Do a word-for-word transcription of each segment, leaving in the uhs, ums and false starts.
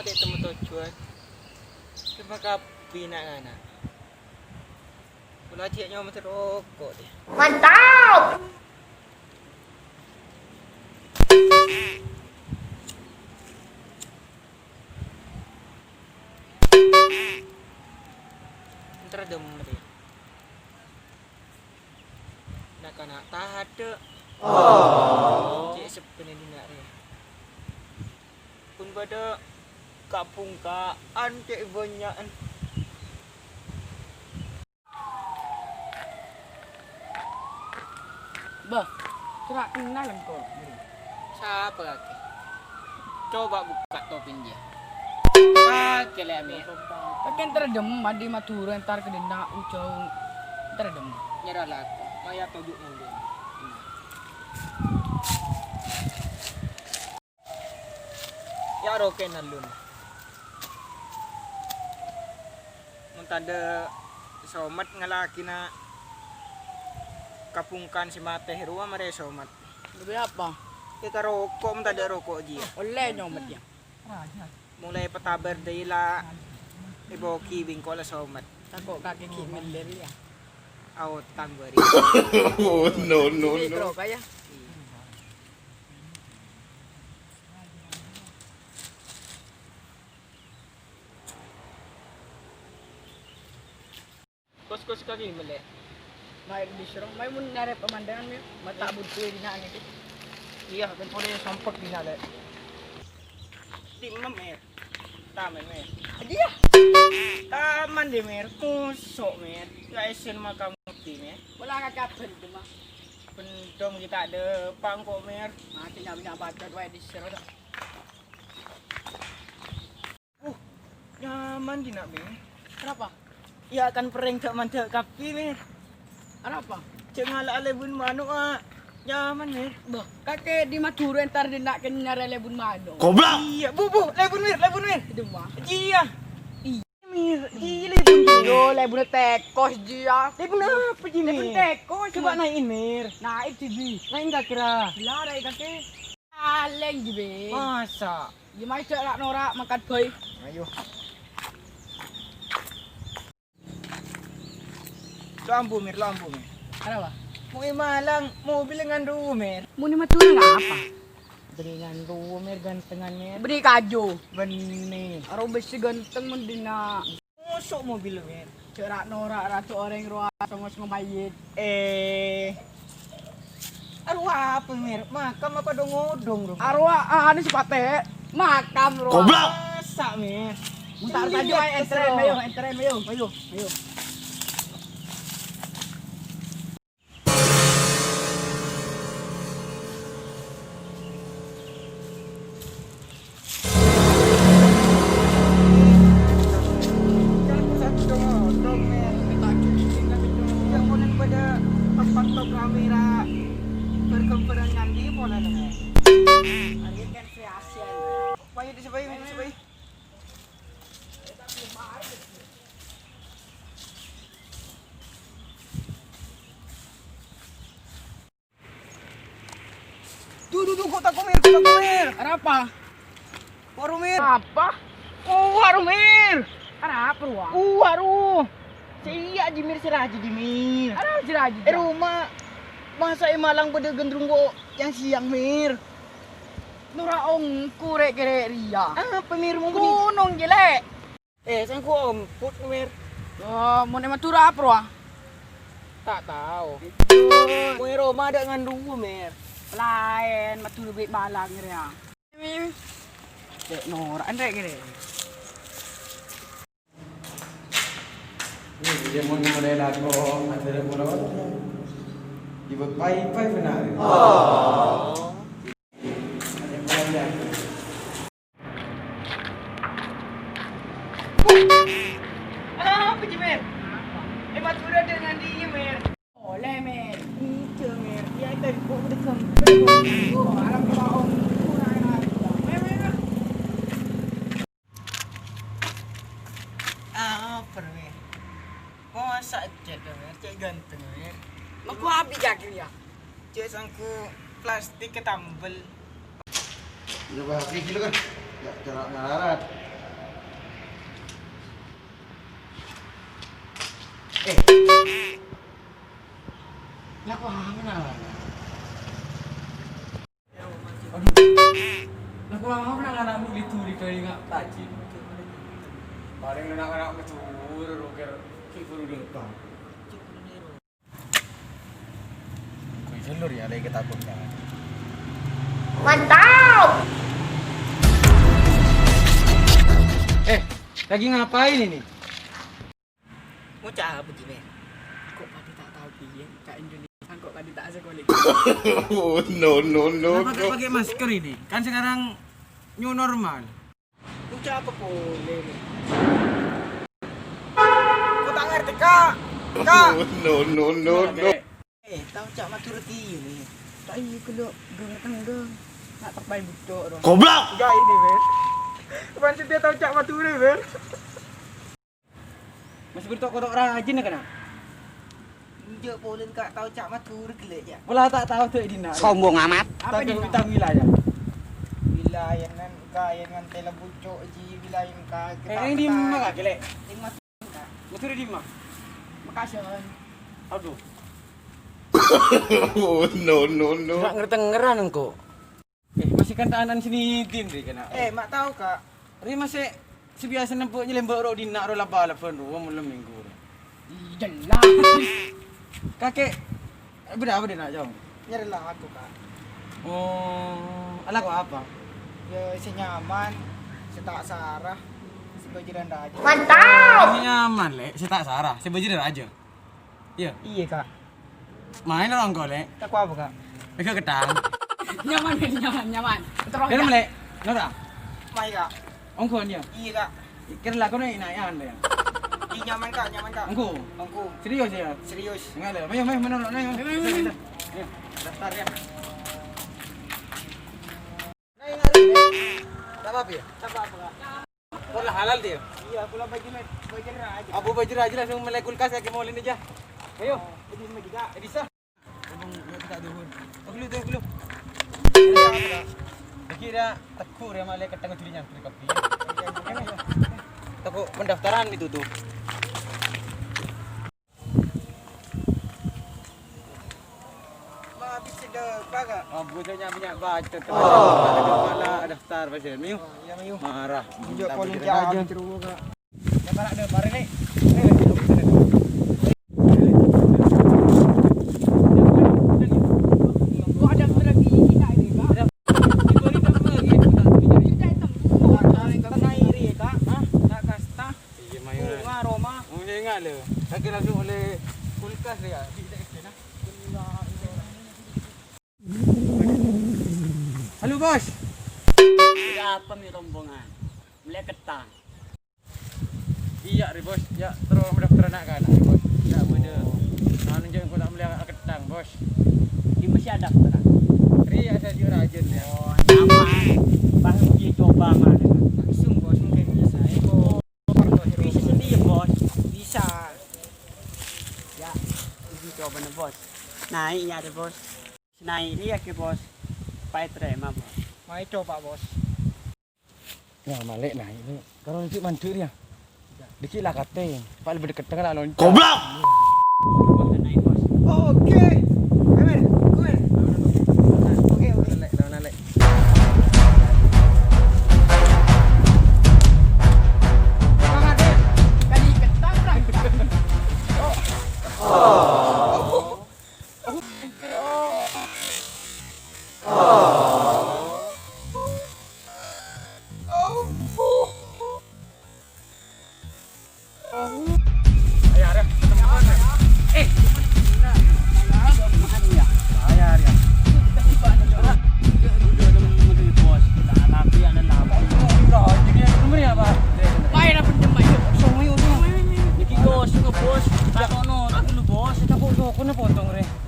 Tè' temmo tojjhuwân. Kemma kabbhi na'-kana'. Kaulâ jhâ' nyomot roko', dhi. Mantap! Entar dâmma, dhi. Na'-kana' tadâ'. Oh. Cè' seppèna dinna' rè. Pon padâ kabhungka'an cè' bânnya'an. Bâh, cera' kennal engko'. Sapa kakè? Coba bukka' topèna jiyâ. Kakè lè' amè. Kakè entar dâmma dhi Madhurâ entar ka dinna' ujung entar dâmma. Nyera lako, maya toju' nandhing. Ya, rokèn alun. Mon tadâ' somat ngalaghina kabhungka'an sè matè rowa marè somat. Lebbi apa? Yâ, ka roko', mon tadâ' roko' jiyâ. Ollè nyomot, yâ. Molaè patabâr dâi la èbâgi bengko la somat. Tako' kakè ghi' mellèr, yâ. Aotang bâri'. Oh, no, no, no. Terro, Pak, yâ. Kos-kos kaki melek. Main di serong, main mun nyarè pemandangan, Mir. Mata buntu di nang itu. Iya, kan boleh sampek di nang, Lek. Di mem, Mir. Taman, Mir. Aja ya. Taman di, Mir. Kusuk, Mir. Gak isin makam mukti, Mir. Wala kakabel itu, mah. Bendong kita ada pangkok, Mir. Mati nyawa-nyawa padat wae di serong. Uh, nyaman ghi, na', Mir. Arapa? Yâ, kan perrèng dâ' mandâ' kabbhi, Mir. Arapa? Jhâ' ngala' lèbun mano', a. Nyaman, Mir. Bâh, kakè di Madhurâ entar dina' kèng nyarè lèbun mano'. Goblok! Iyâ, bu, bu, lèbun, Mir, lèbun, Mir. Itu mah. Iyâ. Iyâ, Mir. Iyâ, lèbun. Yo, lèbunna tèkos, jiyâ. Lèbun apa, jiyâ, Mir? Lèbun tèkos, Coba Mir. Naikin, Mir. Naik, Jibi. Naikin kakè ra. Gila, naik kakè. Palèng, Jibi. Masa? Iyâ, mayu jhâ' ra'-nora' mangkat bhâi. Ayo. Lo ambu, Mir, lo ambu, Mir. Arapa? Mon è Malang, mobil ngan duwâ, Mir. Mon è Madhurâ apa? Bânnè ngan duwâ, Mir, gantengan, Mir. Bânnè kaju. Bânnè. Aro bessè ganteng mon dina'. Mosok mobil, Mir. Jhâ' ra'-nora' ratu orèng rowa songos ngomayit. Eh. Arowa apa, Mir? Makam apa dong-odong, dong? Arowa, ah, anu sepate. Makam rowa. Goblok! Masa, Mir? Mutar Iya, saja, wae, entrem, terus. Ayo, entrem, ayo. Ayo, ayo. Yang pon pada tempat tok rame ra bergemperan nganti pola nengah. Akhirnya kan si Asia. Payu di sebayu, di sebayu. Duh, duh, duh, kok tako', Mir, kok tako', Mir. Arapa? Waru, Mir. Apa? Oh, waru, Mir. Arapa, Ruwa? Oh, waru. Sè iyâ, Ji, Mir, sè rajâ, Ji, Mir. Arapa sè rajâ, Ji? È roma. Masa è Malang padâ gendrung kok yang siang, Mir? Nora ongku rè'-kèrè' rèya. Apa, Mir, mongko Gunung, Ji, Lè'. Eh, sèngko' omput, Mir. Oh, mon è Madhurâ apa rowa? Ta' tao. Mon è roma adâ' ngan duwâ, Mir. Laèn, Madhurâ bi' Malang rèya. Cè' nora'an rè' kèrè. Ini dia mau mulai lagu, ada mulai. Ibu pai-pai benar. Oh. Apa, Ji, Mir? È Madhurâ dengan dia, Mir. Oleh, Mir. Iya, Mir. Ya, itu kok udah sampai. Oh, alam kita om. Kurang ajar. Mir, Mir, Mir. Apa, Mir? Masa cè' dong, Mir? Cè' ganteng, Mir. Mengko abi jaga ya. Cè' sangku plastik ketambel. Udah bahas gitu kan? Ya, cara ngalarat. Eh. Lako apa na'? Aduh. Lako apa na' ana' lito-lito nga' tajin. Paling ana'-ana' mencuri, roker, ki buru depan. Kuwi jalur ya, lagi ketakutan. Mantap! Eh, lagi ngapain ini? Ngucap apa gini? Kok pada tak tahu piye? Ka Indonesia kok pada tak sekolah? Oh, no, no, no, Kenapa no. Pakai masker ini? Kan sekarang new normal. Ngucap apa boleh nih? Kok tak ngerti, Kak? Kak! Oh, no, no, no, no. Eh, tao ca' Madhurâ kèya, nè. Ta' iyâ ghellâ' ghâng-tengghâng. Ta' teppa'è bhuto', ro. Goblok! Enggak ini, Ber. Maksudnya tao ca' Madhurâ, Ber. Masih bertok kotok rajin ya, kena? Enjâ' polè, Kak, tao ca' Madhurâ ghellâ', ya. Pola ta' tao dâ' è dinna'. Sombong amat. Apa dinna'? Tentang wilayah. Wilayah nan kayan ngan tela bucok, ji, wilayah ka-, Eh, yang di mana, Kak, Lè'? Yang Madhurâ dimma? Mekasân. Aduh. Oh, no, no, no. Ora ngerti-ngeran engko'. Eh, masih kantaan sini din ri kena. Eh, ma' tao, Kak. Ri masih sebiasa nempo nyelembak ro dinna' ro laba-laban ro, malem minggu ro. Ih, jelas. Kakek, eh, bâdâ apa dinna', Cong? Nyarè lako, Kak. Oh, alako apa? Ya, sè nyaman, sè ta' sara, sè bâjârân rajâ. Mantap! Sè nyaman, Lè', sè ta' sara, sè bâjârân rajâ. Iyâ? Iyâ, Kak. Maèn ro engko', Lè'. Tako apa, Kak? Mega kethang. Nyaman, nyaman, nyaman. Terus, Kak. Lè'. Nora. Maèn, Kak. Ongghuwân, yâ? Iyâ, Kak. Kèra lakona èna'-èna'an, yâ? Iyâ, nyaman, Kak, nyaman, Kak. Ongghu? Ongghu. Serius, yâ? Serius. Enggak, Lè'. Ayo, ayo, menurut, ayo. Ayo, ayo, ayo. Ayo, daftar, yâ. Nah, enggak, Lè'. Tak apa-apa, yâ? Tak apa-apa, Kak. Pola halal dia. Iyâ, pola bâjârân, bâjârân rajâ. Abu bâjârân rajâ langsung mellè kulkas ya, kèya molèn aja. Ayo. Oh, ini sama juga. Eh, bisa. Abang, ya, kita dulu. Tunggu dulu, tunggu dulu. Lagi ada tegur ya, malah ketemu dirinya, beri kopi. Toko pendaftaran itu tuh. Ma' bisa dâpa', Kak. Oh, butuhnya banyak baca, Kak. Oh. Malah daftar, Pak Sir. Mayu. Oh, iya, mayu. Marah. Enjâ' polè aja. Dâpa', dâpa', Rèk. Kok ada berarti ini, Kak, ini, Kak? Diberi tambah, gitu, Kak. Kita itu. Kak, naik iri, Kak. Hah? Kak, kasta. Iya, mayu. Bunga, Roma. Oh, iya, enggak, lho. Lagi langsung oleh kulkas, ya. Di, di, di, nah. Halo, Bos. Ada apa nih rombongan? Melihat ketang. Iya, rè, Bos. Ya, terus mendaftar anak-anak, rè, Bos. Ya, bâdâ. Nah, nunjuk engko' tak melihat ketang, Bos. Di masih ada daftar. Ri, ya, saya juga rajin, ya. Oh, nyaman. Pas uji coba, mana? Langsung, Bos, mungkin bisa. Bisa sendiri, Bos. Bisa. Ya, uji coba nih, Bos. Naik ya, deh, Bos. Naik ini ya, ke, Bos. Pakai terima, Bos. Mai coba, Bos. Ya, malik naik ini. Kalau nanti mandiri ya. Dikit lah kate. Paling berdeket dengan alon. Goblok! Bos, naik, Bos. Oke. Amin. Gue. Oke, oke. Naik, naik, naik.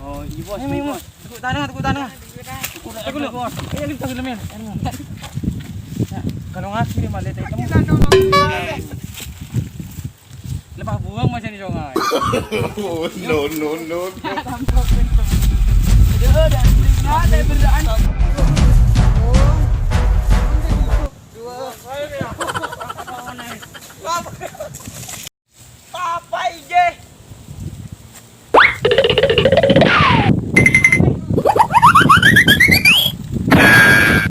Oh, iya, Bos, iya, Bos. Tepuk tangan, tepuk tangan. Tepuk tangan, Bos. Ayo, kita dulu, men. Kalau ngasih dia malah tadi. Lepas buang macam ni, Jongai. Oh, no, no, no. Aduh, dah, dah, dah, dah, dah. Dua.